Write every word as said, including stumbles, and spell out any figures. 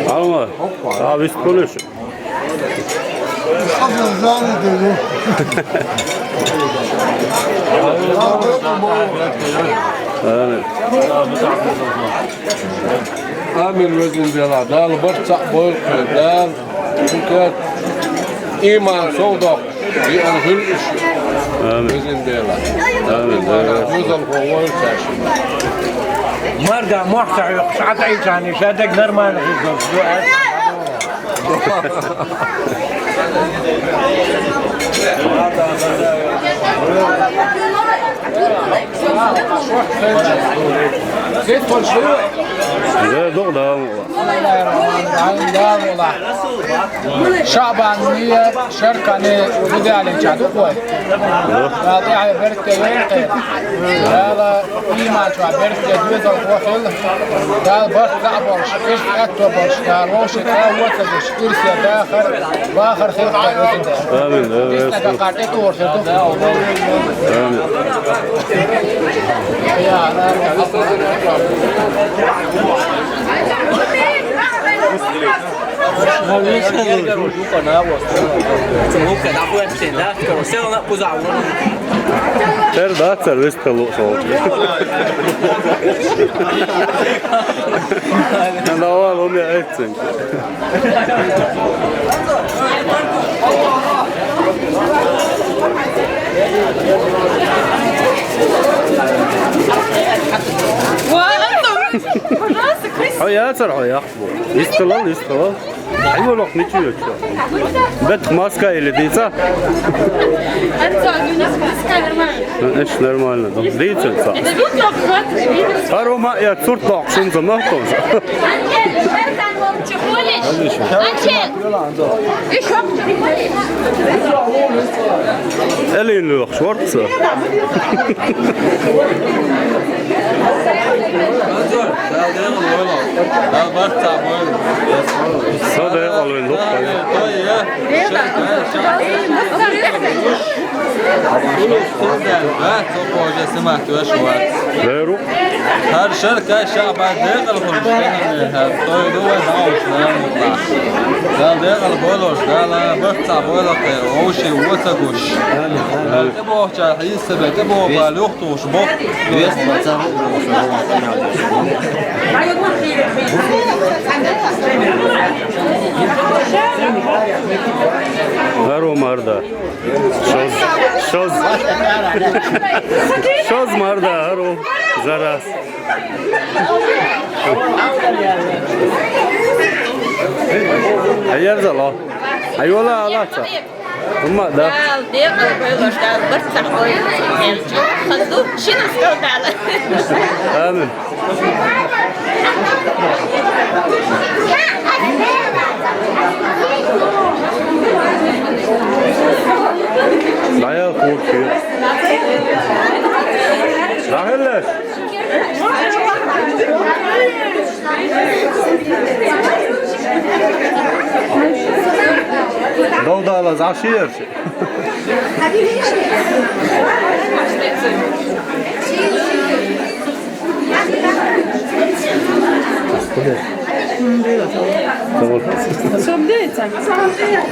Алма, а, вист полиш. Амин. Амин, везан Дела. Дала барт цхьаъ бойла хьоьга. Дала шуьга иман совдоккху, виъар хуьлу уьш. Амин. Везан Дела. Амин. Иманах доьзалхо войла цаьршинна. Марда мохь ца хьоькхуш, Ӏа тӀаийцахьана, ша дерг нормально хир долуш ду аьлла. Де, догӀу, да. ШаӀбан, Шаркан, Дудалин ча ду вай. Дала тӀаьхье беркате вай. Дала иман чохь беркате, доьзалхо хила. Дала барт цхьаъ болуш, ирс аьтто болуш, Дала вовшийн цӀа а воцург, ирсе дахар, бахар хила. Амин. Дисна дакъа тӀетухур хир ду. Амин. Тера дац цара вистхила лууш волчу. Давай, луме айццин. Хьо яцара, хьо яхь бу. Вистхила, вистхила. Хьайволох мича йоьду? Бетах маска или дийца? Эш нормально. Дийца ца. ХӀара ма я цурт локхуш хӀунца махтонца. Элин лоьхуш варца. Дала декъала войла. Дала барт цхьаъ бойла. Со декъала вайн дуккха. Ой, я. Ша, ша. Ша, ша. Ша, ша. Ша, ша. Ша, ша. ХӀара шарка ШаӀбан декъала хуьлуш, хӀара той ду вай хьовсуш, Дала декъала бойла, Дала барт цхьаъ бойла кхайра, вовшийн вон ца гуш. Амин. ТӀебогӀучара хьийса ца бен, тӀебогӀу бала юхатухуш боху. ХӀара ву марда. Шозза. Шозза. Шозза марда, хӀара ву. Зарас. Хьаерзало. Хьайола алаца. ХӀумма а да. Дала декъала бойла, Дала барт цхьаъ бойла. Хаза ду, шина скал Дала. Амин. ДӀаяла хӀума хир. ДӀахӀеллаш. Дов Дала, зӀашер.